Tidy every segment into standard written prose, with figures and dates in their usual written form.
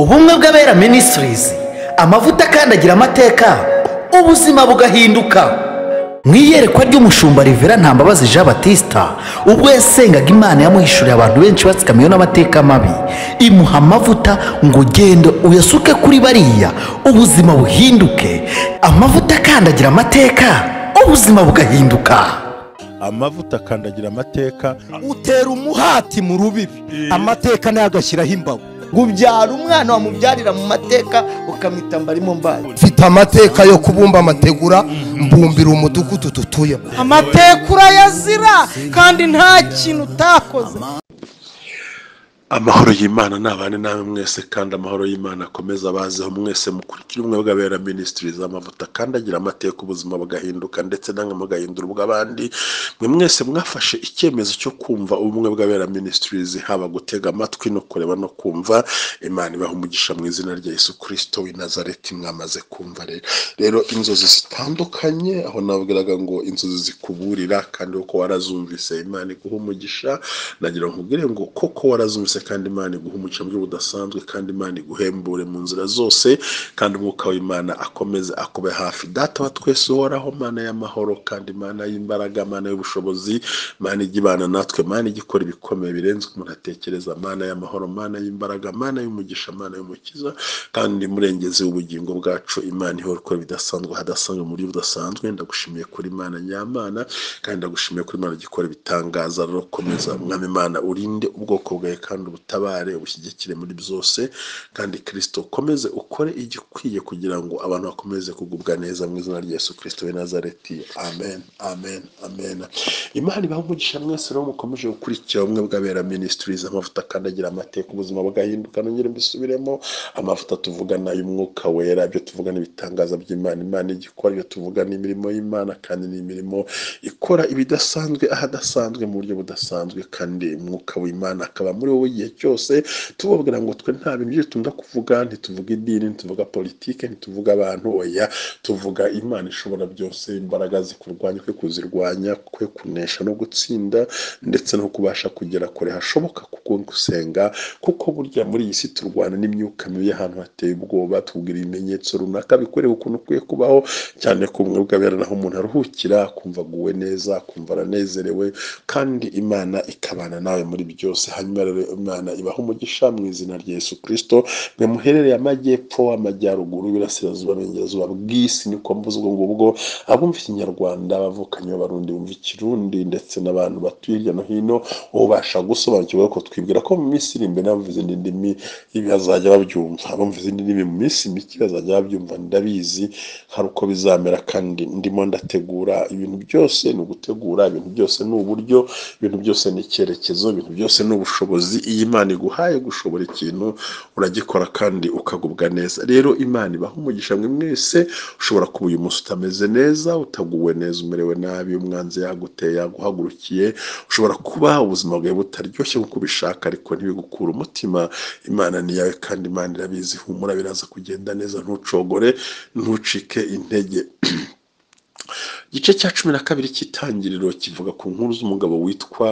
Ubumwe bw'Abera Ministries, amavuta akandagira amateka, ubuzima bugahinduka. Mu iyerekwa ry'umushumba Rivera Ntambabazi Jean Baptista, ubwo yasengaga Imana yamuhishuriye abantu benshi batsikamiwe n'amateka mabi, imuha amavuta ngo genda uyasuke kuri bariya, ubuzima buhinduke. Amavuta akandagira amateka, ubuzima bugahinduka. Amavuta akandagira amateka. Utera umuhati mu rubibi, amateka nayo agashyiraho imbago. Ubyara umwana wamubyarira mu mateka ukamwita mbarimo mbaye. Mfite amateka yo kubumba amategura, mbumbira umudugudu dutuyemo. Amateka urayazira kandi nta kintu utakoze. Amahoro y'Imana nabane namwe mwese, kandi amahoro y'Imana akomeza abazeho mwese mukurikira Ubumwe bw'Abera Ministries. Amavuta akandagira amateka, ubuzima bugahinduka, ndetse namwe mugahindura ubw'abandi. Mwe mwese mwafashe icyemezo cyo kumva Ubumwe bw'Abera Ministries, haba gutega amatwi no kureba no kumva, Imana ibaha umugisha mu izina rya Yesu Kristo w'i Nazareti. Mwamaze kumva rero inzozi zitandukanye, aho nabwiraga ngo inzozi zikuburira, kandi uko warazumvise Imana iguha umugisha. Nagira nkubwire ngo koko warazumvise, kandi Imana iguha umugisha mu buryo budasanzwe, kandi Imana iguhembure mu nzira zose, kandi umwuka w'Imana akomeze akube hafi. Data wa twese uhoraho, Mana y'amahoro, kandi Mana y'imbaraga, Mana y'ubushobozi, Mana ijya ibana natwe, Mana ijya ikora ibikomeye birenze uko umuntu atekereza, Mana y'amahoro, Mana y'imbaraga, Mana y'umugisha, Mana y'umukiza, kandi murengezi w'ubugingo bwacu, Imana ihora ikora ibidasanzwe hadasanzwe mu buryo budasanzwe. Ndagushimiye kuri Imana nyamana, kandi ndagushimiye kuri Imana igikora ibitangaza. Rero komeza Mwami Imana, urinde ubwoko bwawe kandi ubutabare, ubushyigikire muri byose, kandi Kristo ukomeze ukore igikwiye kugira ngo abantu bakomeze kugubwa neza mu izina rya Yesu Kristo w'i Nazareti. Amen, amen, amen. Imana ibahe umugisha mwese rero mukomeje gukurikira Ubumwe bw'Abera Ministries. Amavuta akandagira amateka, ubuzima bugahinduka. Nongere mbisubiremo, amavuta tuvugana y'umwuka wera, ibyo tuvugana ibitangaza by'Imana, Imana igikora, ibyo tuvugana imirimo y'Imana, kandi ni imirimo ikora ibidasanzwe ahadasanzwe mu buryo budasanzwe, kandi umwuka w'Imana akaba muri wowe igihe cyose. Tubabwira ngo twe nta bintu byinshi tunda kuvuga, ntituvuga idini, ntituvuga politike, ntituvuga abantu, oya, tuvuga Imana ishobora byose, imbaraga zikurwanya kwe kuzirwanya, kwe kunesha no gutsinda, ndetse no kubasha kugera kure hashoboka kuko gusenga, kuko burya muri iyi si turwana n'imyuka mibi y'ahantu hateye ubwoba. Tubwira ibimenyetso runaka bikwereka ukuntu ukwiye kubaho, cyane ko Ubumwe bw'Abera naho umuntu aruhukira, akumva aguwe neza, akumva aranezerewe, kandi Imana ikabana nawe muri byose. Hanyuma rero Imana ibaha umugisha mu izina rya Yesu Kristo. Mwe muherereye amajyepfo, amajyaruguru, iburasirazuba, iburengerazuba bw'isi, niko mvuze ubwo ngubwo, abumva ikinyarwanda, abavukanye b'Abarundi bumva ikirundi, ndetse n'abantu batuye hirya no hino, ubasha gusobanukirwa ko twibwira ko mu minsi iri imbere n'abumva izindi ndimi bazajya babyumva, abumva izindi ndimi mu minsi mike bazajya babyumva. Ndabizi hari uko bizamera, kandi ndimo ndategura ibintu byose. Ni ugutegura ibintu byose, ni uburyo, ibintu byose ni icyerekezo, ibintu byose ni ubushobozi. Iyi Imana iguhaye gushobora ikintu, uragikora kandi ukagubwa neza. Rero Imana ibaha umugisha mwe mwese. Ushobora kuba uyu munsi utameze neza, utaguwe neza, umerewe nabi, umwanzi yaguteye, yaguhagurukiye, ushobora kuba ubuzima bwawe butaryoshye nk'uko ubishaka, ariko ntibigukure umutima. Imana ni iyawe kandi Imana irabizi. Humura, biraza kugenda neza, ntucogore, ntucike intege. Igice cya 12 cy'Itangiriro kivuga ku nkuru z'umugabo witwa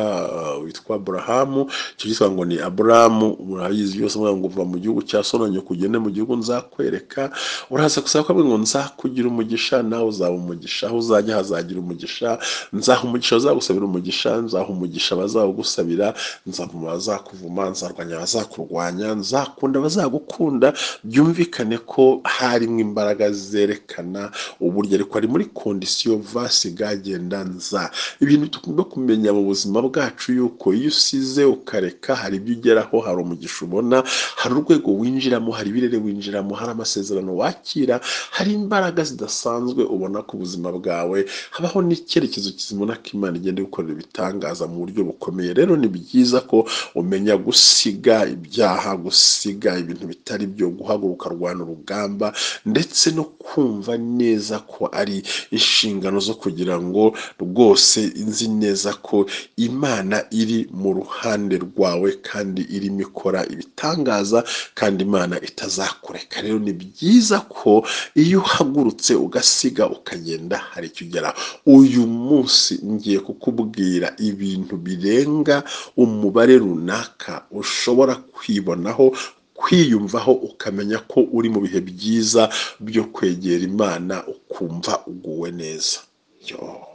Aburahamu. Icyo cyitwa ngo ni Aburahamu, murabizi byose, ngo uva mu gihugu cya Sononyo kugende mu gihugu nzakwereka. Uraza gusaba ko ngo nzakugira umugisha, nawe uzaba umugisha, aho uzajya hazagira umugisha, nzaha umugisha bazagusabira umugisha, nzaha umugisha bazawugusabira, nzavuma bazakuvuma, nzarwanya bazakurwanya, nzakunda bazagukunda. Byumvikane ko harimo imbaraga zerekana uburyo, ariko ari muri kondisiyo vasigagenda nza. Ibintu tugomba kumenya mu buzima bwacu, yuko iyo usize ukareka hari ibyo ugeraho, hari umugisha ubona, hari urwego winjiramo, hari ibirere winjiramo, hari amasezerano wakira, hari imbaraga zidasanzwe ubona ku buzima bwawe, habaho n'icyerekezo kizima ko Imana igenda igukorera ibitangaza mu buryo bukomeye. Rero ni byiza ko umenya gusiga ibyaha, gusiga ibintu bitari byo, guhaguruka rwana urugamba, ndetse no kumva neza ko ari inshingano zo kugira ngo rwose nzi neza ko Imana iri mu ruhande rwawe kandi irimo ikora ibitangaza, kandi Imana itazakureka. Rero ni byiza ko iyo uhagurutse ugasiga ukagenda hari icyo ugeraho. Uyu munsi ngiye kukubwira ibintu birenga umubare runaka ushobora kwibonaho, Kwiyumvaho ukamenya ko uri mu bihe byiza byo kwegera Imana, ukumva uguwe neza. Yo.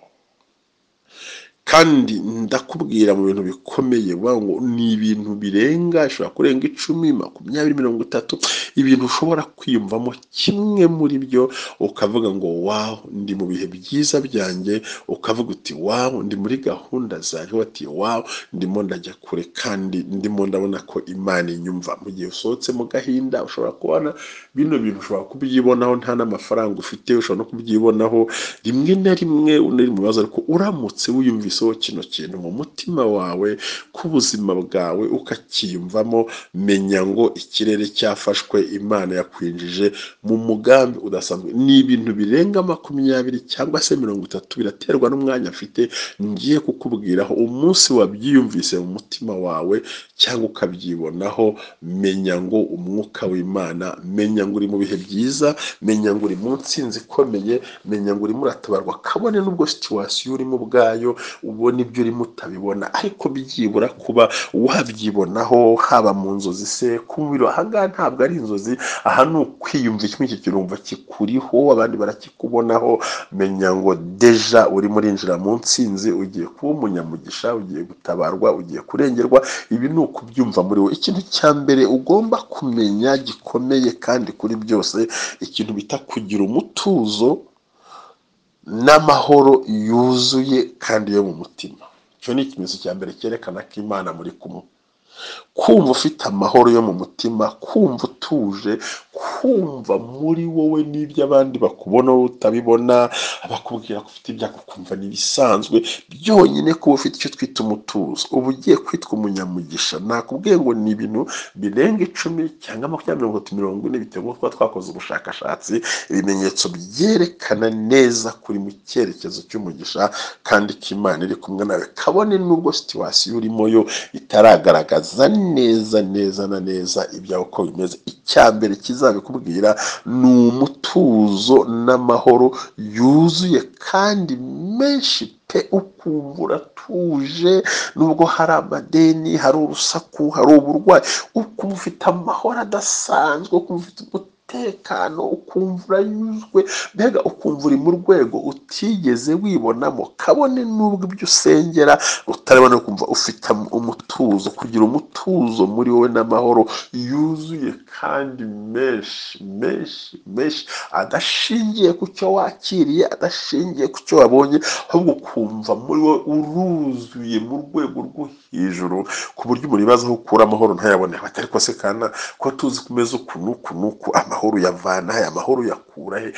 Kandi ndakubwira mu bintu bikomeye, ngo ni ibintu birenga, ishobora kurenga 10, 20, 30, ibintu ushobora kwiyumvamo kimwe muri byo ukavuga ngo wow, ndi mu bihe byiza byanjye, ukavuga uti wow, ndi muri gahunda zanjye, uti wow, ndimo ndajya kure kandi ndimo ndabona ko Imana inyumva. Mu gihe usohotse mu gahinda ushobora kubona bino bintu, ushobora kubyibonaho nta n'amafaranga ufite, ushobora no kubyibonaho rimwe na rimwe unari mu bibazo, ariko uramutse wiyumvise kino kintu mu mutima wawe k'ubuzima bwawe ukakiyumvamo, menya ngo ikirere cyafashwe, Imana yakwinjije mu mugambi udasanzwe. Ni ibintu birenga 20 cyangwa se 30, biraterwa n'umwanya afite ngiye kukubwiraho. Umunsi wabyiyumvise mu mutima wawe cyangwa ukabyibonaho, menya ngo umwuka w'Imana, menya ngo uri mu bihe byiza, menya ngo uri mu ntsinzi ikomeye, menya ngo urimo uratabarwa, kabone n'ubwo situwasiyo urimo ubwayo ubona ibyo urimo utabibona, ariko byibura kuba wabyibonaho, haba mu nzozi se ku mubiri. Aha ngaha ntabwo ari inzozi, aha ni ukwiyumva iki kirumva kikuriho, abandi barakikubonaho. Menya ngo deja urimo urinjira mu ntsinzi, ugiye kuba umunyamugisha, ugiye gutabarwa, ugiye kurengerwa. Ibi ni ukubyumva muri wowe. Ikintu cya mbere ugomba kumenya gikomeye kandi kuri byose, ikintu bita kugira umutuzo n'amahoro yuzuye kandi yo mu mutima. Icyo ni ikimenyetso cya mbere cyerekana ko Imana muri kumwe. Kumva ufite amahoro yo mu mutima, kumva utuje, kumva muri wowe n'ibyo abandi bakubona utabibona, abakubwira ko ufite ibyago ukumva n'ibisanzwe, byonyine kuba ufite icyo twita umutuzo, uba ugiye kwitwa umunyamugisha. Nakubwiye ngo ni ibintu birenga 10 cyangwa 20, 30, 40, bitewe n'uko tuba twakoze ubushakashatsi, ibimenyetso byerekana neza kuri mu cyerekezo cy'umugisha kandi ko Imana iri kumwe nawe, kabone n'ubwo situwasiyo urimo yo itaragaragaza neza neza na neza ibyawe uko bimeze. Icya mbere kizabikubwira ni umutuzo n'amahoro yuzuye kandi menshi pe, ukumva uratuje nubwo hari amadeni, hari urusaku, hari uburwayi, ukumva ufite amahoro adasanzwe, ukumva ufite umutekano, ukumva uranyuzwe, mbega ukumva uri mu rwego utigeze wibonamo, kabone n'ubwo ibyo usengera utarabona, ukumva ufite umutuzo. Kugira umutuzo muri wowe n'amahoro yuzuye kandi menshi menshi menshi, adashingiye ku cyo wakiriye, adashingiye ku cyo wabonye, ahubwo ukumva muri wowe uruzuye mu rwego rwo hejuru, ku buryo umuntu yibaza aho ukura amahoro ntayabone. Batari ko se kana ko tuzi kumeza uku n'uku n'uku, amahoro uyavana he, amahoro uyakura he?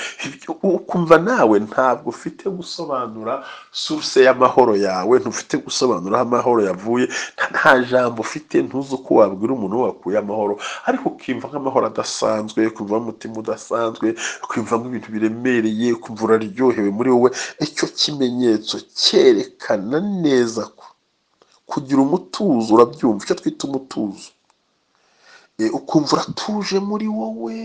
Ukumva nawe ntabwo ufite gusobanura source y'amahoro yawe, ntufite gusobanura aho amahoro yavuye, nta jambo ufite, ntuzi uko wabwira umuntu wakuye amahoro, ariko ukimva nk'amahoro adasanzwe, ukumva umutima udasanzwe, ukumva nk'ibintu biremereye, ukumva uraryohewe muri wowe. Icyo kimenyetso cyerekana neza ko kugira umutuzo, urabyumva icyo twita umutuzo, ukumva uratuje muri wowe,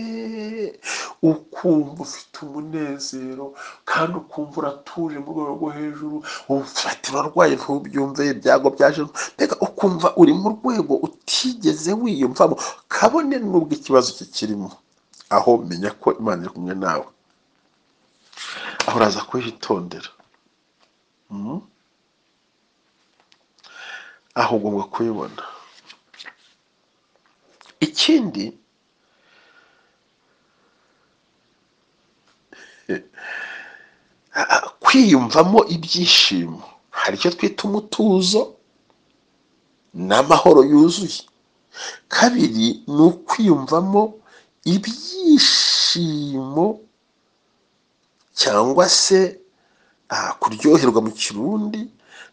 ukumva ufite umunezero kandi ukumva uratuje mu rwego rwo hejuru, ufata urarwaye ntubyumve, ibyago byaje, mbega ukumva uri mu rwego utigeze wiyumvamo, kabone n'ubwo ikibazo kikirimo. Aho menya ko Imana iri kumwe nawe, aho uraza kuhitondera, aho ugomba kubibona. Ikindi, kwiyumvamo ibyishimo, hari icyo twita umutuzo n'amahoro yuzuye. Kabiri ni ukwiyumvamo ibyishimo cyangwa se kuryoherwa mu Kirundi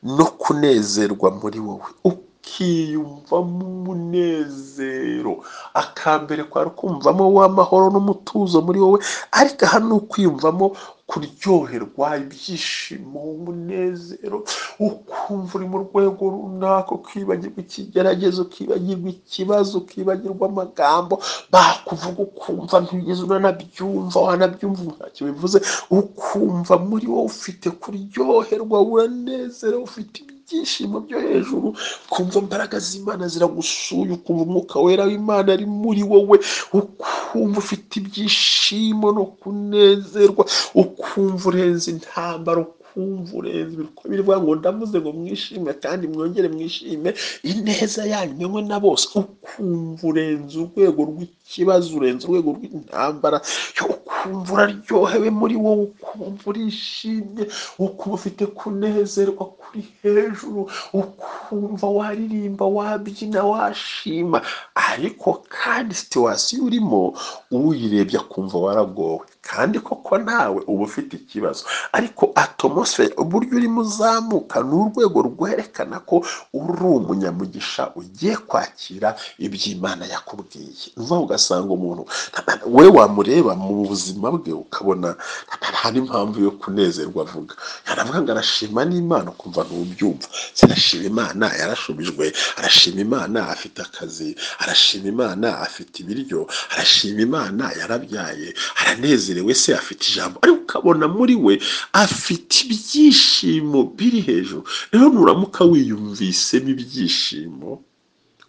no kunezerwa muri wowe, ukiyumvamo umunezero. Akambere kwari ukumvamo w'amahoro n'umutuzo muri wowe, ariko aha ni ukwiyumvamo kuryoherwa, ibyishimo, umunezero, ukumva uri mu rwego runaka, ukibagirwa ikigeragezo, ukibagirwa ikibazo, ukibagirwa amagambo bakuvuga, ukumva ntugeze unanabyumva, wanabyumva ntacyo bivuze, ukumva muri wowe ufite kuryoherwa, uranezerewe, ufite ibyishimo byo hejuru, ukumva imbaraga z'Imana ziragusuye, ukumva umwuka wera w'Imana ari muri wowe, ukumva ufite ibyishimo no kunezerwa, ukumva urenze intambara, ukumva urenze ibikorwa bivuga ngo ndavuze ngo mwishime kandi mwongere mwishime, ineza yanyu imenywe na bose. Ukumva urenze urwego rw'ikibazo, urenze urwego rw'intambara, ukumva uraryohewe muri wowe, ukumva urishimye, ukumva ufite kunezerwa kuri hejuru, ukumva waririmba, wabyina, washima. Ariko kandi situwasiyo urimo uyirebye akumva waragowe, kandi koko nawe uba ufite ikibazo. Ariko atmosfere, uburyo urimo uzamuka, ni urwego rwerekana ko uri umunyamugisha ugiye kwakira iby'Imana yakubwiye. Uva ugasanga umuntu we wamureba mu buzima bwe ukabona nta n'impamvu yo kunezerwa avuga, yaravuga ngo arashima n'Imana, ukumva ntubyumva. Arashima Imana yarashubijwe, arashima Imana afite akazi, arashima Imana afite ibiryo, arashima Imana yarabyaye, aranezerewe se afite ijambo, ariko ukabona muri we afite ibyishimo biri hejuru. Rero nuramuka wiyumvisemo ibyishimo,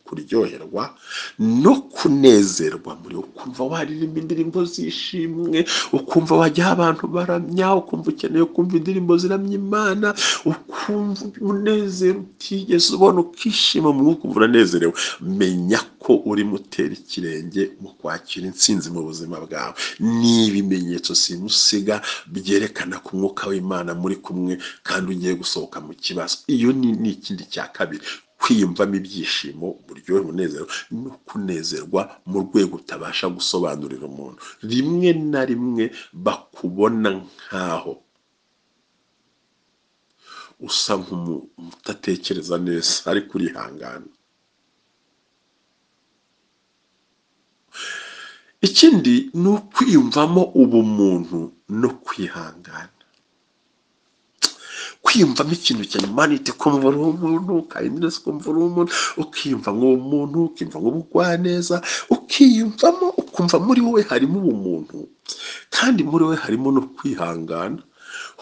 kuryoherwa no kunezerwa muri wowe, ukumva waririmba indirimbo z'ishimwe, ukumva wajya abantu baramya, ukumva ukeneye kumva indirimbo ziramya Imana, ukumva umunezero utigeze ubona, ukishima mu mwuka, ukumva uranezerewe, menya ko urimo utera ikirenge mu kwakira intsinzi mu buzima bwawe. Ni ibimenyetso simusiga byerekana ko umwuka w'Imana muri kumwe kandi ugiye gusohoka mu kibazo. Iyo ni ikindi cya kabiri, kwiyumvamo ibyishimo, uburyohe, umunezero no kunezerwa mu rwego utabasha gusobanurira umuntu. Rimwe na rimwe bakubona nkaho usa nk'utatekereza neza, ariko urihangana. Ikindi ni ukwiyumvamo ubumuntu no kwihangana, kwiyumvamo ikintu cya humanity, kumva uri umuntu, kindness, kumva uri umuntu, ukiyumvamo ubumuntu, ukiyumvamo ubugwaneza, ukiyumvamo, ukumva muri wowe harimo ubumuntu, kandi muri wowe harimo no kwihangana.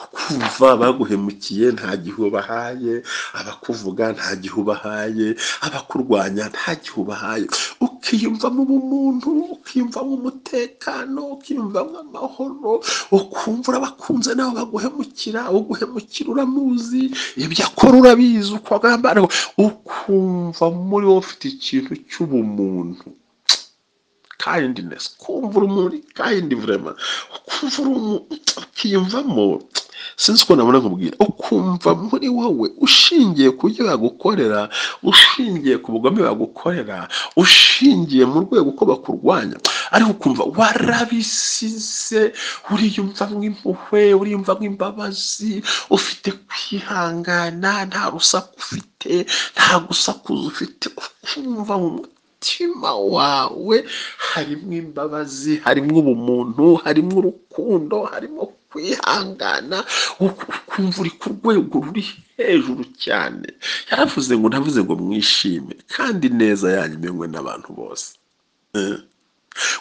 Ukumva baguhemukiye nta gihe ubahaye, abakuvuga nta gihe ubahaye, abakurwanya nta gihe ubahaye. Ukiyumvamo ubumuntu, ukiyumvamo umutekano, ukiyumvamo amahoro, ukumva urabakunze nawe baguhemukira, uguhemukira uramuzi, ibyo akora urabizi, uko agambana, ukumva muri wowe ufite ikintu cy'ubumuntu, kindness, kumva uri umuntu kind vraiment, ukumva uri umuntu, ukiyumvamo, sinzi uko nabona nkubwira, ukumva muri wowe ushingiye ku byo bagukorera, ushingiye ku bugome bagukorera, ushingiye mu rwego uko bakurwanya, ariko ukumva warabisize, uriyumvamo impuhwe, uriyumvamo imbabazi, ufite kwihangana, nta rusaku ufite, nta gusakuza ufite, ukumva mu mutima wawe harimo imbabazi, harimo ubumuntu, harimo urukundo, harimo kwihangana, ukumva uri ku rwego ruri hejuru cyane. Yaravuze ngo ndavuze ngo mwishime kandi neza yanyu imenywe n'abantu bose,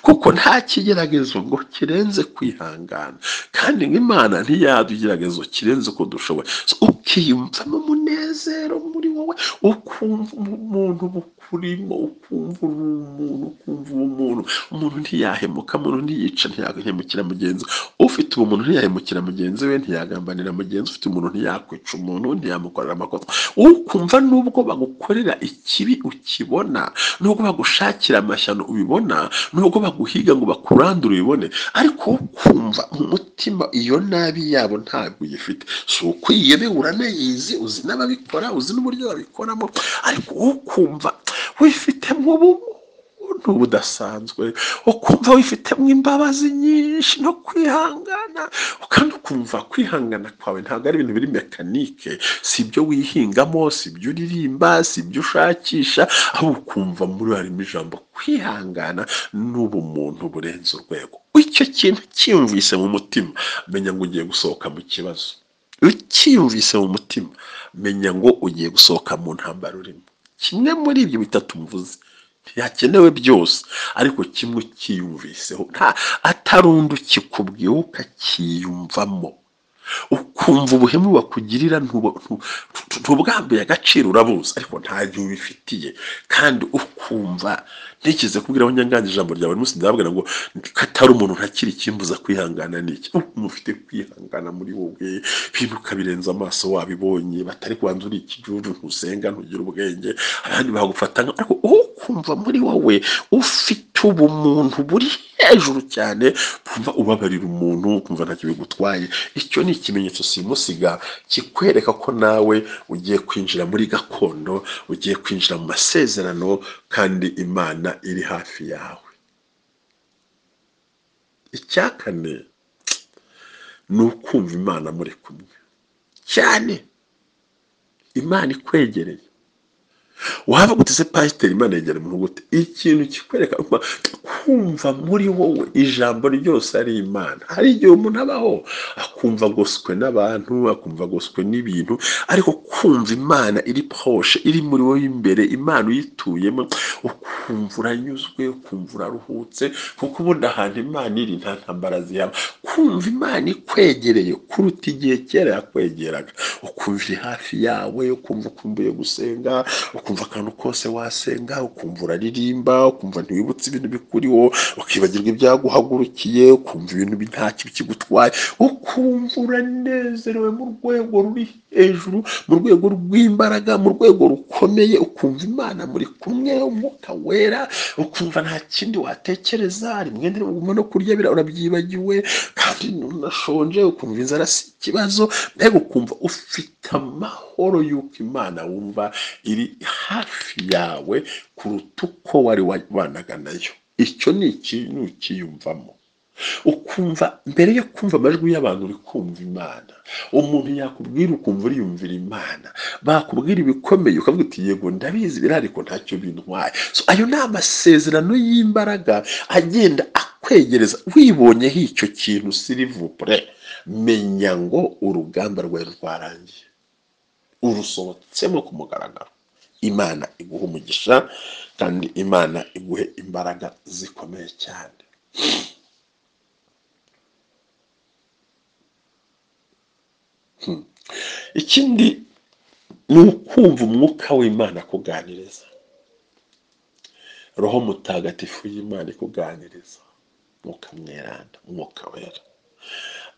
kuko nta kigeragezo ngo kirenze kwihangana, kandi Imana ntiyadugeragezo kirenze uko dushoboye. Ukiyumvamo umunezero muri wowe, ukumva umuntu bukurimo, ukumva uri umuntu, ukumva ubumuntu. Umuntu ntiyahemuka, umuntu ntiyica, ntiyahemukira mugenzi we. Ufite ubumuntu ntiyahemukira mugenzi we, ntiyagambanira mugenzi. Ufite umuntu ntiyakwica umuntu, ntiyamukorera amakosa. Ukumva nubwo bagukorera ikibi ukibona, nubwo bagushakira amashyano ubibona, nubwo baguhiga ngo bakurandure ubibone, ariko ukumva mu mutima iyo nabi yabo ntabwo uyifite. Si ukwiyebe, uranayizi, uzi n'ababikora, uzi n'uburyo babikoramo, ariko ukumva wifitemo ubuntu budasanzwe, ukumva wifitemo imbabazi nyinshi no kwihangana, kandi ukumva kwihangana kwawe ntabwo ari ibintu biri mekanike, si ibyo wihingamo, si ibyo uririmba, si ibyo ushakisha, ahubwo ukumva muri harimo ijambo kwihangana n'ubumuntu burenze urwego. Icyo kintu cyiyumvise mu mutima, menya ngo ugiye gusohoka mu kibazo. Ukiyumvise mu mutima, menya ngo ugiye gusohoka mu ntambara urimo. Kimwe muri ibyo bitatu mvuze ntihakenewe byose, ariko kimwe ukiyumviseho, nta atarundi ukikubwiye, ukakiyumvamo, ukumva Ukumva ubuhemu bakugirira ntubwambuye agaciro, urabuzi ariko nta gihe ubifitiye. Kandi ukumva ntekereza kubwira abanyanganji ijambo rya buri munsi, ndababwira ngo katari umuntu ntakiri ikimbuza kwihangana n'iki. Ukumva ufite kwihangana muri wowe, ibintu ukabirenza amaso wabibonye, batari kubanza uri ikijuju, ntusenga, ntugira ubwenge, abandi bagufata ariko ukumva muri wowe ufite ubumuntu buri hejuru cyane, kumva ubabarira umuntu, ukumva ntacyo bigutwaye. Icyo ni ikimenyetso simusiga kikwereka ko nawe ugiye kwinjira muri gakondo, ugiye kwinjira mu masezerano, kandi Imana iri hafi yawe. Icya kane ni ukumva Imana muri kumwe cyane, Imana ikwegereye. Waba gute se pasiteri Imana yegera umuntu gute? Ikintu kikwereka kumva muri wowe ijambo ryose ari Imana. Hari igihe umuntu abaho akumva agoswe n'abantu, akumva agoswe n'ibintu, ariko kumva Imana iri proche, iri muri wowe imbere, Imana uyituyemo, ukumva uranyuzwe, ukumva uraruhutse, kuko ubundi ahantu Imana iri nta ntambara zihaba. Kumva Imana ikwegereye kuruta igihe kera yakwegeraga, ukumva iri hafi yawe, ukumva ukumbuye gusenga, ukumva akantu kose wasenga, ukumva uraririmba, ukumva ntiwibutse ibintu bikuriho, ukibagirwa ibyaguhagurukiye, ukumva ibintu ntacyo bikigutwaye, ukumva uranezerewe mu rwego ruri hejuru, mu rwego rw'imbaraga, mu rwego rukomeye, ukumva Imana muri kumwe, umwuka wera, ukumva nta kindi watekereza, rimwe na rimwe no kurya urabyibagiwe, kandi unashonje, ukumva inzara si ikibazo, mbega ukumva ufite amahoro y'uko Imana wumva iri hafi yawe kuruta uko wari wabanaga nayo. Icyo ni ikintu ukiyumvamo, ukumva mbere yo kumva amajwi y'abantu uri kumva Imana. Umuntu yakubwira ukumva uriyumvira Imana, bakubwira ibikomeye ukavuga uti yego ndabizi biri ariko ntacyo bintwaye. So ayo ni amasezerano y'imbaraga agenda akwegereza. Wibonyeho icyo kintu sirivupure, menya ngo urugamba rwawe rwarangiye, urusohotsemo ku mugaragaro. Imana iguhe umugisha kandi Imana iguhe imbaraga zikomeye cyane. Ikindi ni ukumva umwuka w'Imana akuganiriza, Roho Mutagatifu y'Imana ikuganiriza, Mwuka Mweranda, Mwuka Wera.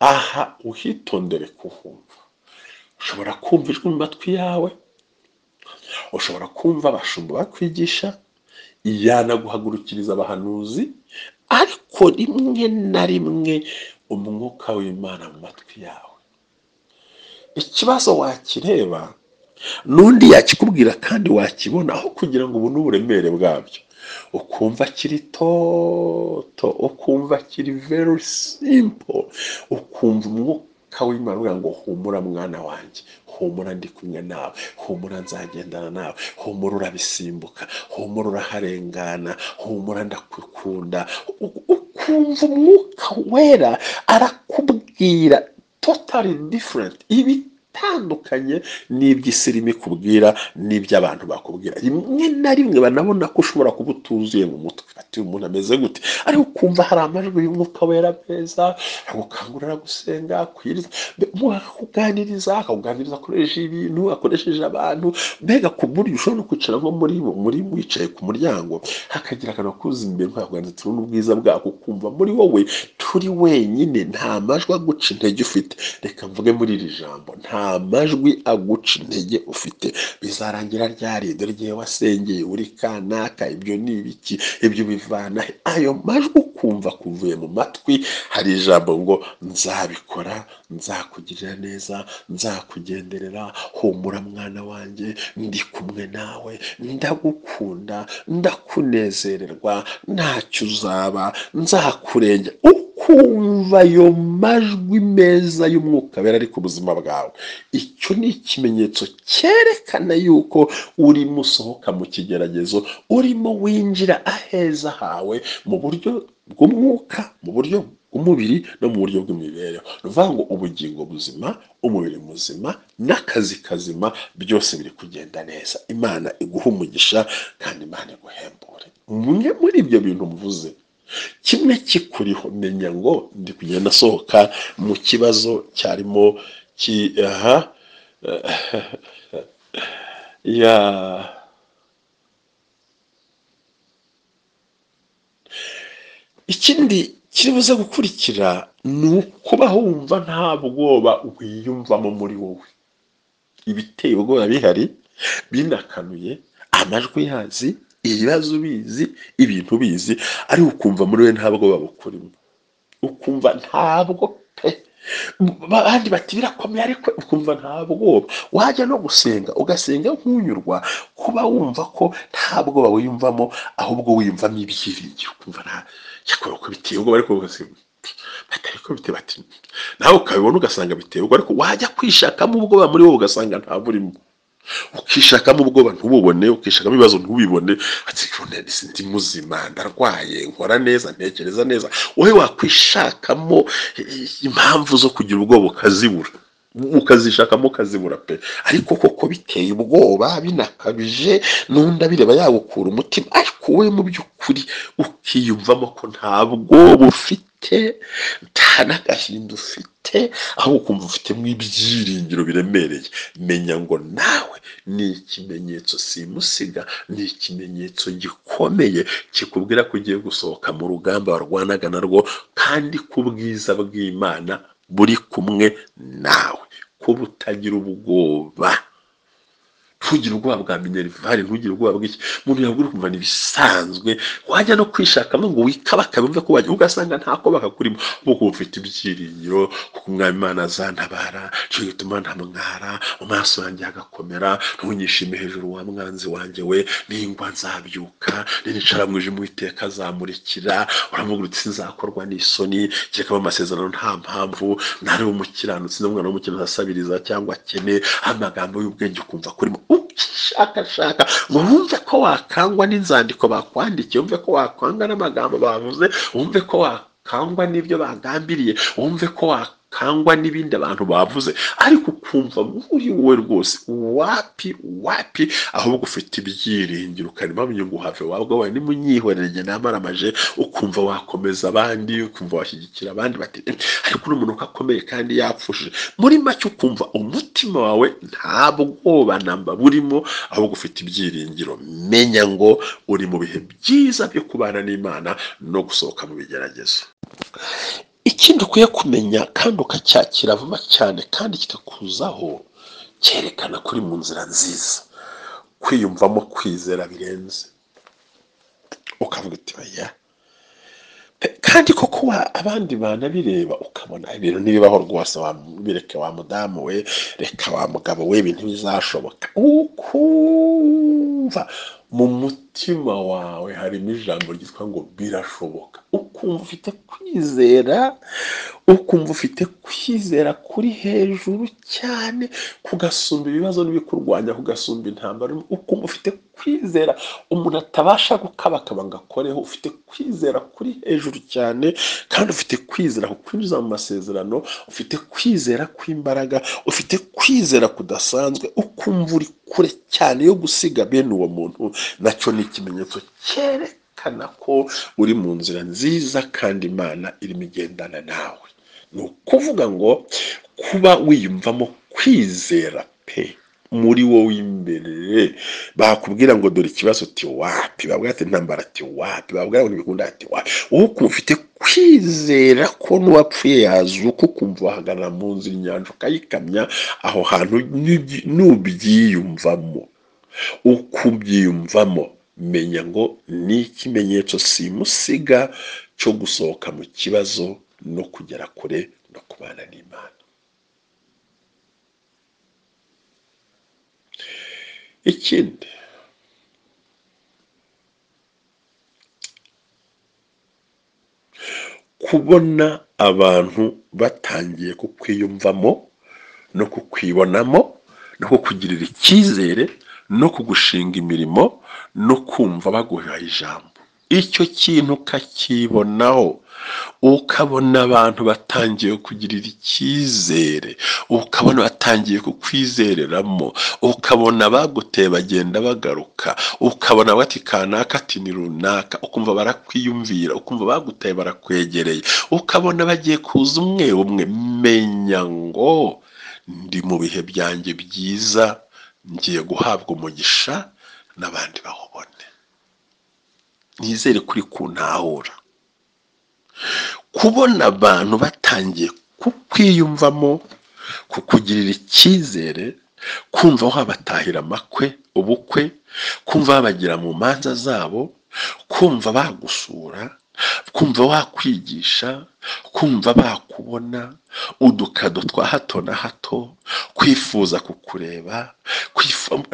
Aha uhitondere kuhumva. Ushobora kumva ijwi mu matwi yawe, ushobora kumva abashumba bakwigisha, yanaguhagurukiriza abahanuzi, ariko rimwe na rimwe umwuka w'Imana mu matwi yawe. Ikibazo wakireba n'undi yakikubwira kandi wakibona, aho kugira ngo ubone uburemere bwabyo, ukumva kiri toto, ukumva kiri very simple, ukumva umwuka w'Imana uvuga ngo humura mwana wanjye, humura ndi kumwe nawe, humura nzagendana nawe, humura urabisimbuka, humura uraharengana, humura ndakukunda. Ukumva umwuka wera arakubwira totally different, ibitandukanye n'iby'isi irimo ikubwira n'iby'abantu bakubwira. Rimwe na rimwe banabona ko ushobora kuba utuzuye mu mutwe, ati uyu muntu ameze gute, ariko ukumva hari amajwi y'umwuka wera meza agukangurira gusenga, kwiriza, akakuganiriza, akakuganiriza akoresheje ibintu, akoresheje abantu, mbega ku buryo ushobora no kwicara nko muri wicaye ku muryango, hakagira akantu kuza imbere nkakuganiriza tubona ubwiza bwako, ukumva muri wowe turi wenyine, nta majwi aguca intege ufite. Reka mvuge muri iri jambo, nta majwi aguca intege ufite. Bizarangira ryari? Dore igihe wasengeye uri kanaka, ibyo ni ibiki, ibyo bivana he? Ayo majwi ukumva kuvuye mu matwi. Hari ijambo ngo nzabikora, nzakugirira neza, nzakugenderera, humura mwana wanjye, ndi kumwe nawe, ndagukunda, ndakunezererwa, ntacyo uzaba, nzakurengera. Ukumva ayo majwi meza y'umwuka wera ari ku buzima bwawe. Icyo ni ikimenyetso cyerekana yuko urimo usohoka mu kigeragezo, urimo winjira aheza hawe mu buryo bw'umwuka, mu buryo bw'umubiri no mu buryo bw'imibereho. Ni ukuvuga ngo ubugingo buzima, umubiri muzima n'akazi kazima, byose biri kugenda neza. Imana iguhe umugisha kandi Imana iguhembure. Mwe muri ibyo bintu mvuze, kimwe kikuriho, menya ngo ndi kugenda asohoka mu kibazo cyarimo Ki aha ya ikindi kiri buze gukurikira ni ukubaho wumva nta bwoba wiyumvamo muri wowe. Ibiteye ubwoba bihari binakanuye, amajwi yazi, ibibazo ubizi, ibintu ubizi, ariko ukumva muri we nta bwoba bukurimo, ukumva ntabwo pe. Abandi bati birakomeye, ariko ukumva nta bwoba. Wajya no gusenga ugasenga nk'unyurwa, kuba wumva ko nta bwoba wiyumvamo, ahubwo wiyumvamo ibyiringiro, ukumva nta cyakora uko biteye ubwoba, ariko ugasenga batari ko biteye, bati nawe ukabibona ugasanga biteye ubwoba, ariko wajya kwishakamo ubwoba muri wowe ugasanga nta burimo, ukishakamo ubwoba ntububone, ukishakamo ibibazo ntubibone, ati ndi muzima, ndarwaye, nkora neza, ntekereza neza. Wowe wakwishakamo impamvu zo kugira ubwoba ukazibura, ukazishakamo ukazibura pe. Ariko koko biteye ubwoba binakabije, n'undi abireba yagukura umutima, ariko wowe mu by'ukuri ukiyumvamo ko nta bwoba ufite, nta n'agahinda ufite, ahubwo ukumva ufitemo ibyiringiro biremereye. Menya ngo nawe ni ikimenyetso simusiga, ni ikimenyetso gikomeye kikubwira ko ugiye gusohoka mu rugamba warwanaga narwo, kandi ko ubwiza bw'Imana buri kumwe nawe. Kuba utagira ubwoba, ntugire ubwoba bwa minerivare, ntugire ubwoba bw'iki umuntu yabwira, ukumva ni ibisanzwe. Wajya no kwishakamo ngo wikabakabe wumve ko wajya, ugasanga ntako bakakurimo, kuko ufite ibyiringiro, kuko Umwami Imana azantabara, cyo gituma ntamwara, mu maso yanjye hagakomera, ntunyishime hejuru wa mwanzi wanjye we, ningwa nzabyuka, ninicara mu ijuru Uwiteka azamurikira. Uramubwira uti sinzakorwa n'isoni, kereka amasezerano nta mpamvu, ntari umukiranutsi n'umwana w'umukiranutsi asabiriza cyangwa akene. Amagambo y'ubwenge ukumva kurimo, ukishakashaka ngo wumve ko wakangwa n'inzandiko bakwandikiye, wumve ko wakangwa n'amagambo bavuze, wumve ko wakangwa n'ibyo bagambiriye, wumve ko wakangwa n'ibindi abantu bavuze, ariko ukumva muri wowe rwose wapi wapi, ahubwo ufite ibyiringiro, ukarimo ngo uhave wabwo wawe nimunyihorere njye namaramaje, ukumva wakomeza abandi, ukumva washyigikira abandi bati ariko uno muntu akomeye kandi yapfushije. Muri make ukumva umutima wawe nta bwoba namba burimo, ahubwo ufite ibyiringiro. Menya ngo uri mu bihe byiza byo kubana n'Imana no gusohoka mu bigeragezo. Ikindi ukwiye kumenya kandi ukacyakira vuba cyane kandi kikakuzaho, cyerekana ko uri mu nzira nziza, kwiyumvamo kwizera birenze, ukavuga uti oya. Kandi koko abandi banabireba ukabona ibintu ntibibaho rwose, bireke wa mudamu we, reka wa mugabo we, ibintu bizashoboka. Ukumva mu mutima wawe harimo ijambo ryitwa ngo birashoboka, ukumva ufite kwizera, ukumva ufite kwizera kuri hejuru cyane, kugasumba ibibazo n'ibikurwanya, kugasumba intambara, ukumva ufite kwizera umuntu atabasha gukabakaba ngo akoreho, ufite kwizera kuri hejuru cyane, kandi ufite kwizera kukwinjiza mu masezerano, ufite kwizera kw'imbaraga, ufite kwizera kudasanzwe, ukumva uri kure cyane yo gusiga bene uwo muntu. Nacyo ni ikimenyetso cyerekana ko uri mu nzira nziza kandi Imana irimo igendana nawe. Ni ukuvuga ngo kuba wiyumvamo kwizera pe muri wowe imbere, bakubwira ngo dore ikibazo uti wapi, babwira ati intambara ati wapi, babwira ngo ntibikunda ati wapi, wowe ukumva ufite kwizera ko n'uwapfuye yazuka, ukumva wahagarara mu nzira inyanja ukayikamya, aho hantu nubyiyumvamo, ukubyiyumvamo, menya ngo ni ikimenyetso simusiga cyo gusohoka mu kibazo no kugera kure no kubana n'Imana. Ikindi, kubona abantu batangiye kukwiyumvamo no kukwibonamo no kukugirira icyizere no kugushinga imirimo no kumva baguha ijambo, icyo kintu ukakibonaho, ukabona abantu batangiye kugirira icyizere, ukabona batangiye kukwizereramo, ukabona baguteye bagenda bagaruka, ukabona bati kanaka ati ni runaka, ukumva barakwiyumvira, ukumva baguteye barakwegereye, ukabona bagiye kuza umwe umwe. Menya ngo Ndi mu bihe byanjye byiza, ngiye guhabwa umugisha n'abandi bawubone. Nizere kuri kuntahura. Kubona abantu batangiye kukwiyumvamo, kukugirira icyizere, kumva wabatahira amakwe, ubukwe, kumva wabagira mu manza zabo, kumva bagusura, kumva wakwigisha, kumva bakubona, udukado twa hato na hato, kwifuza kukureba,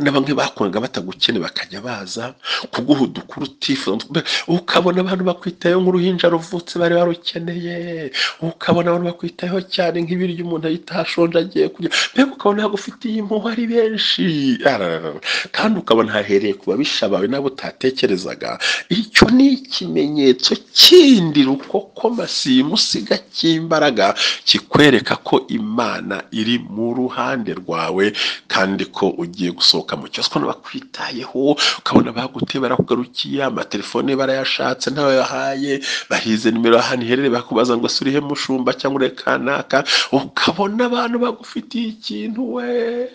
na bamwe bakundaga batagukene bakajya baza kuguha udukuru utifuza, ukabona abantu bakwitayeho nk'uruhinja ruvutse bari barukeneye, ukabona abantu bakwitayeho cyane nk'ibiryo umuntu ahita ashonje agiye kurya, mbega ukabona bagufitiye impuhwe ari benshi, arararara. Kandi ukabona hahereye ku babisha bawe n'abo utatekerezaga. Icyo ni ikimenyetso kindi rukokoma simusiga cy'imbaraga kikwereka ko Imana iri mu ruhande rwawe kandi ko ugiye gusohoka mu kibazo. Ukabona bakwitayeho, ukabona baguteye barakugarukiye, amatelefone barayashatse ntawe yahaye, bahize nimero ahantu iherereye bakubaza ngo ese urihe mushumba cyangwa urihe kanaka, ukabona abantu bagufitiye ikintu we,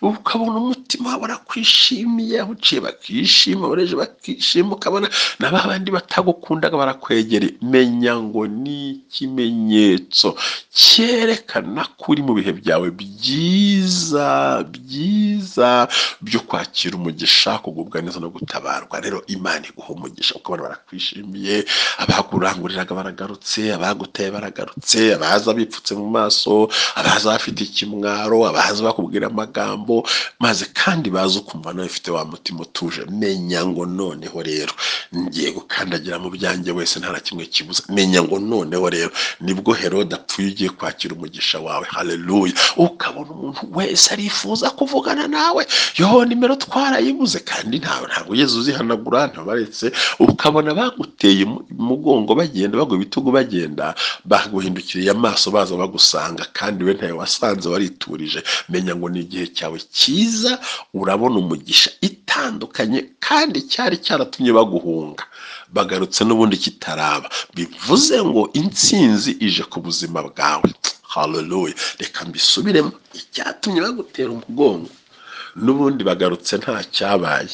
ukabona umutima wabo barakwishimiye, aho uciye bakishima, ureje bakishima, ukabona na ba bandi batagukundaga barakwegereye. Menya ngo ni ikimenyetso cyerekana ko uri mu bihe byawe byiza byiza byo kwakira umugisha, kugubwa neza no gutabarwa. Rero Imana iguha umugisha, ukabona barakwishimiye, abakuranguriraga baragarutse, abaguteye baragarutse, abaza bipfutse mu maso, abaza bafite ikimwaro, abaza bakubwira amagambo maze kandi baza ukumva nawe ufite wa mutima utuje. Menya ngo noneho rero ngiye gukandagira mu byanjye wese nta na kimwe kibuza. Menya ngo noneho rero nibwo Herode apfuye ugiye kwakira umugisha wawe. Haleluya! Ukabona umuntu wese arifuza kuvugana nawe, yo nimero twarayibuze kandi ntabwo ugeze uzihanagura, ntabaretse. Ukabona baguteye umugongo bagenda, bagwa ibitugu bagenda, baguhindukiriye amaso baza bagusanga kandi we ntawe wasanze, wariturije. Menya ngo ni igihe cyawe cyiza, urabona umugisha itandukanye kandi cyari cyaratumye baguhunga, bagarutse n'ubundi kitaraba. Bivuze ngo intsinzi ije ku buzima bwawe. Haleluya! Reka mbisubiremo, icyatumye bagutera umugongo n'ubundi bagarutse nta cyabaye.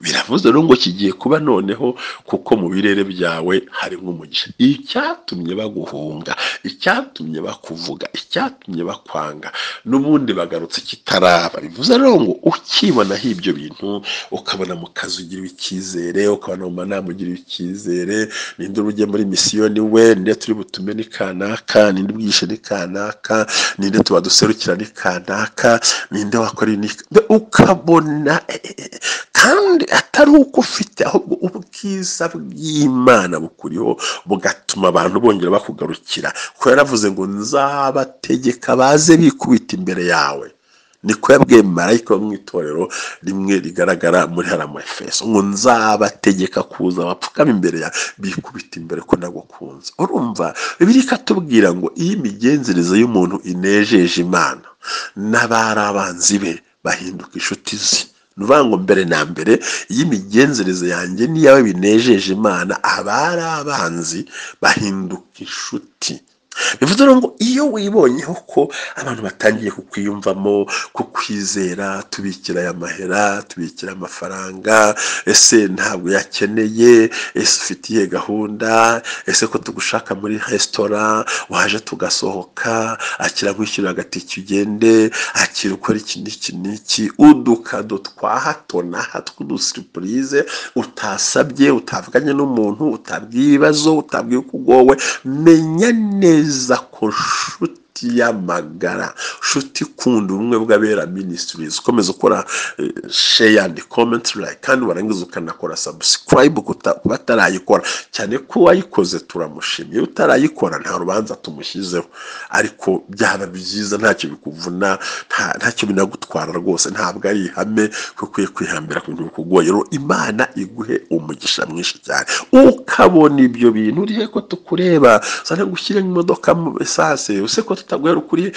Biravuze rero ngo kigiye kuba noneho, kuko mu birere byawe harimo umugisha. Icyatumye baguhunga, icyatumye bakuvuga, icyatumye bakwanga, n'ubundi bagarutse kitaraba. Bivuze rero ngo ukibonaho ibyo bintu, ukabona mu kazi ugiriwe icyizere, ukabona mu manama ugiriwe icyizere, ninde ujye muri misiyoni we, ninde turi butume ni kanaka, ninde ubwishe ni kanaka, ninde tubaduserukira ni kanaka, ninde wakora ni, ukabona kandi atari uko ufite, ahubwo ubwiza bw'Imana bukuriho bugatuma abantu bongera bakugarukira. Kuko yaravuze ngo nzabategeka baze bikubita imbere yawe. Niko yabwiye marayika wo mu itorero rimwe rigaragara muri hariya Efeso, ngo nzabategeka kuza bapfukama imbere yawe, bikubita imbere ko nagukunze. Urumva Bibiliya ikatubwira ngo iyo imigenzereze y'umuntu inejeje Imana, n'abari abanzi be bahinduka inshuti ze. Ni ukuvuga ngo mbere na mbere iyo imigenzereze yanjye n'iyawe binejeje Imana, abari abanzi bahinduka inshuti. Bivuze rero ngo iyo wibonyeho ko abantu batangiye kukwiyumvamo, kukwizera, tubikira aya mahera, tubikira amafaranga, ese ntabwo yakeneye, ese ufite iyihe gahunda, ese ko tugushaka muri resitora waje tugasohoka, akira nkwishyurira agatike ugende, akira ukora iki n'iki n'iki, udukado twa hato na hato tw'udusiripurize utasabye, utavuganye n'umuntu, utabwiye ibibazo, utabwiye uko ugowe. Menya neza ko nshuti y'amagara, nshuti ikunda ubumwe bw'abera ministries, ukomeza ukora share and comment, like, kandi warangiza ukanakora subscribe ku batarayikora, cyane ko uwayikoze turamushimiye, utarayikora nta rubanza tumushyizeho, ariko byaba byiza ntacyo bikuvuna, ntacyo binagutwara rwose, ntabwo ari ihame ko ukwiye kwihambira ku bintu bikugoye. Rero Imana iguhe umugisha mwinshi cyane, ukabona ibyo bintu urihe ko tukureba, uzane gushyira imodoka mu esase, use ko tutaguhera ukuri,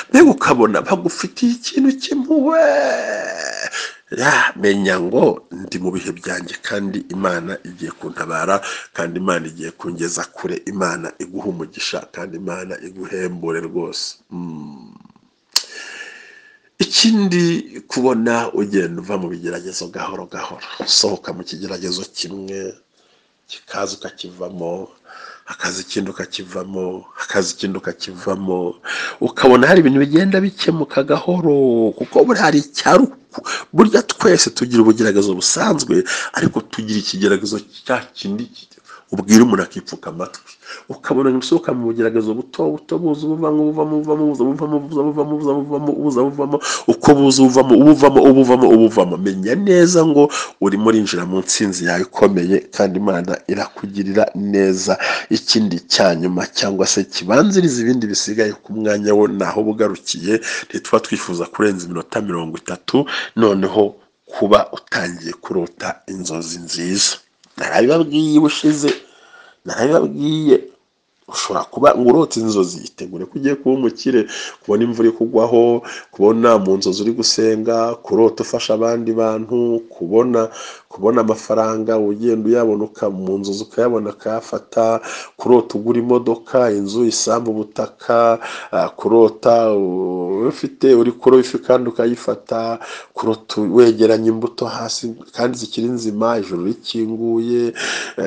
mbega ukabona bagufitiye ikintu cy'impuhwe. Ya menya ngo ndi mu bihe byanjye kandi Imana igiye kuntabara, kandi Imana igiye kungeza kure. Imana iguha umugisha kandi Imana iguhembure rwose. Ikindi, kubona ugenda uva mu bigeragezo gahoro gahoro, usohoka mu kigeragezo kimwe kikaza ukakivamo, hakaza ikindi ukakivamo, hakaza ikindi ukakivamo, ukabona hari ibintu bigenda bikemuka gahoro, kuko buriya hari icyaruku. Burya twese tugira ubugeragezo busanzwe, ariko tugira ikigeragezo cya kindi ubwira umuntu akipfuka amatwi, ukabona usohoka mu bugeragezo buto buto buza buvamo buvamo buvamo buza buvamo buza buvamo buza buvamo buza buvamo, uko buza uvamo ubuvamo ubuvamo ubuvamo. Menya neza ngo urimo urinjira mu ntsinzi yawe ikomeye, kandi Imana irakugirira neza. Ikindi cya nyuma cyangwa se kibanziriza ibindi bisigaye ku mwanya wo naho bugarukiye, ntituba twifuza kurenza iminota 30. Noneho kuba utangiye kurota inzozi nziza, narabibabwiye ubushize, narabibabwiye, ushobora kuba urota inzozi, itegure ko ugiye kuba umukire, kubona imvura ikugwaho, kubona mu nzozi uri gusenga, kurota ufasha abandi bantu, kubona amafaranga ugenda uyabona mu nzozi ukayabona ukayafata, kurota ugura imodoka, inzu, isambu, ubutaka, kurota ufite uri kuroba ifi kandi ukayifata, kurota wegeranya imbuto hasi kandi zikiri nzima, ijuru rikinguye,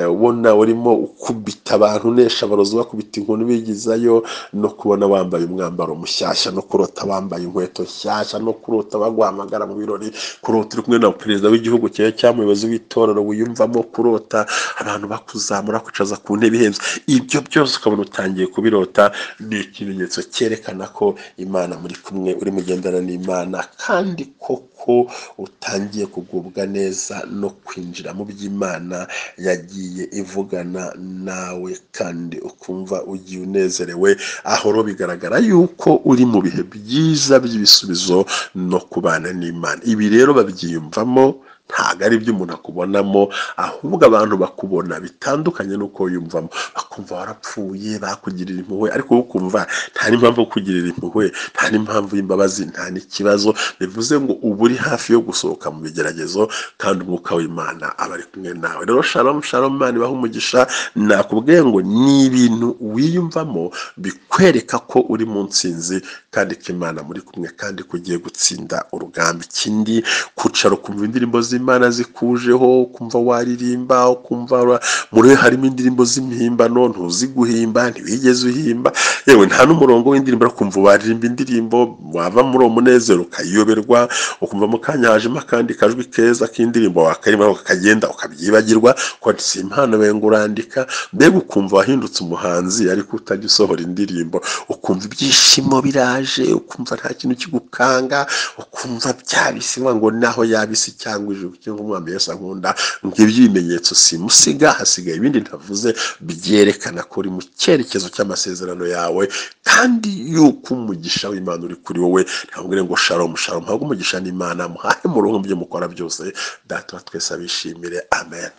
ubona urimo ukubita abantu, unesha abarozi bakubita inkoni bigizayo, no kubona wambaye umwambaro mushyashya, no kurota wambaye inkweto nshyashya, no kurota baguhamagara mu birori, kurota uri kumwe na perezida w'igihugu cyawe cyangwa umuyobozi w'itorero wiyumvamo, kurota abantu bakuzamura kwicaza ku ntebe ihenze. Ibyo byose ukabona utangiye kubirota, ni ikimenyetso cyerekana ko Imana muri kumwe, uri mugendana n'Imana, kandi koko utangiye kugubwa neza no kwinjira mu by'Imana yagiye ivugana nawe, kandi ukumva ugiye unezerewe. Aho rero bigaragara yuko uri mu bihe byiza by'ibisubizo no kubana n'Imana. Ibi rero babyiyumvamo, ntabwo ari ibyo umuntu akubonamo, ahubwo abantu bakubona bitandukanye n'uko wiyumvamo. Bakumva warapfuye, bakugirira impuhwe, ariko wowe ukumva nta n'impamvu yo kugirira impuhwe, nta n'impamvu y'imbabazi, nta n'ikibazo. Bivuze ngo uba uri hafi yo gusohoka mu bigeragezo, kandi umwuka w'Imana aba ari kumwe nawe. Rero shalom shalom, Imana ibahe umugisha. Nakubwiye ngo ni ibintu wiyumvamo bikwereka ko uri mu ntsinzi, kandi ko Imana muri kumwe, kandi ko ugiye gutsinda urugamba. Ikindi, kwicara ukumva indirimbo z'Imana zikujeho, ukumva waririmba, ukumva muri harimo indirimbo z'impimbano, ntuzi guhimba, ntiwigeze uhimba, yewe nta n'umurongo w'indirimbo, ukumva waririmba indirimbo, wava muri uwo munezero ukayiyoberwa, ukumva mu kanya hajemo akandi kajwi keza k'indirimbo wakarima ukagenda ukabyibagirwa, ko si impano ngo urandika. Mbega ukumva wahindutse umuhanzi ariko utajya usohora indirimbo, ukumva ibyishimo biraje, ukumva nta kintu kigukanga, ukumva byabisi ngo naho yabisi cyangwa ijuru cyangwa umwami Yesu ankunda. Ngibyo ibimenyetso simusiga, hasigaye ibindi ntavuze byerekana ko uri mu cyerekezo cy'amasezerano yawe, kandi yuko umugisha w'Imana uri kuri wowe. Ntabwo ngo shalom shalom, ntabwo umugisha n'Imana, muhahe murongo byo mukora byose. Data wa twese abishimire, amen.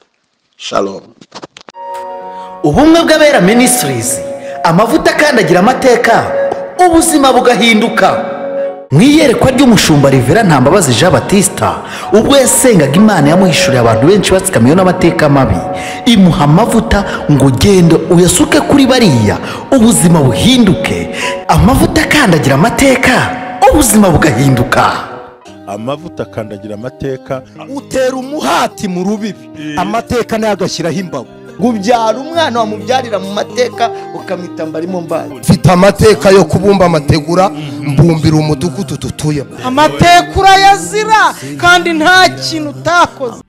Shalom. Ubumwe bw'Abera Ministries, amavuta akandagira amateka, ubuzima bugahinduka. Mu iyerekwa ry'umushumba Rivera Ntambabazi Jean Baptista, ubwo yasengaga Imana yamuhishuriye abantu benshi batsikamiwe n'amateka mabi, imuha amavuta ngo ugende uyasuke kuri bariya, ubuzima buhinduke. Amavuta akandagira amateka, ubuzima bugahinduka. Amavuta akandagira amateka, utera umuhati mu rubibi, amateka nayo agashyiraho imbago. Ubyara umwana wamubyarira mu mateka, ukamwita Mbarimo Mbaye. Mfite amateka yo kubumba amategura, mbumbira umudugudu dutuyemo. Amateka urayazira kandi nta kintu utakoze.